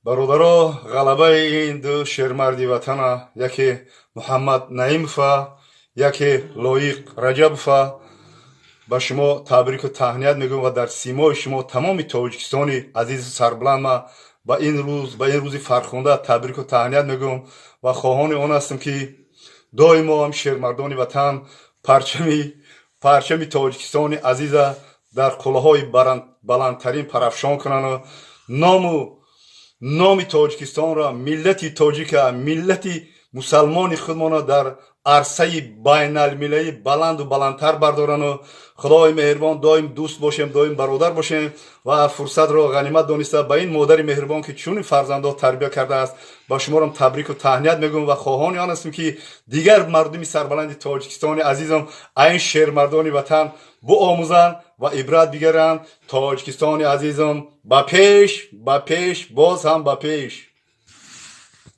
Бародаро, ғалабаи ин ду шермарди ватана, яке Муҳаммад Наимова, яке Лоиқ Раҷабова, ба шумо табрику таҳният мегӯям ва дар симои шумо тамоми Тоҷикистони азизу сарбуланд ма ба ин рӯз, ба ин рӯзи фархунда табрику таҳният мегӯям ва хоҳони он ҳастам, ки доимо ҳам шермардони ватан парчами Тоҷикистони азиза дар қуллаҳои баландтарин парафшон кунанду номи Тоҷикистонро, миллати тоҷика, миллати мусалмони худмонро дар арсаи байналмилалӣ баланду баландтар бардорану Худои меҳрибон, доим дӯст бошем, доим бародар бошем. Ва фурсатро ғанимат дониста, ба ин модари меҳрибон, ки чунин фарзандо тарбия кардааст, ба шуморам табрику таҳният мегӯям ва хоҳони он ҳастем, ки дигар мардуми сарбаланди Тоҷикистони азизам ин шермардони ватан биомӯзанд ва ибрат бигиранд. Тоҷикистони азизам, ба пеш, ба пеш, боз ҳам ба пеш!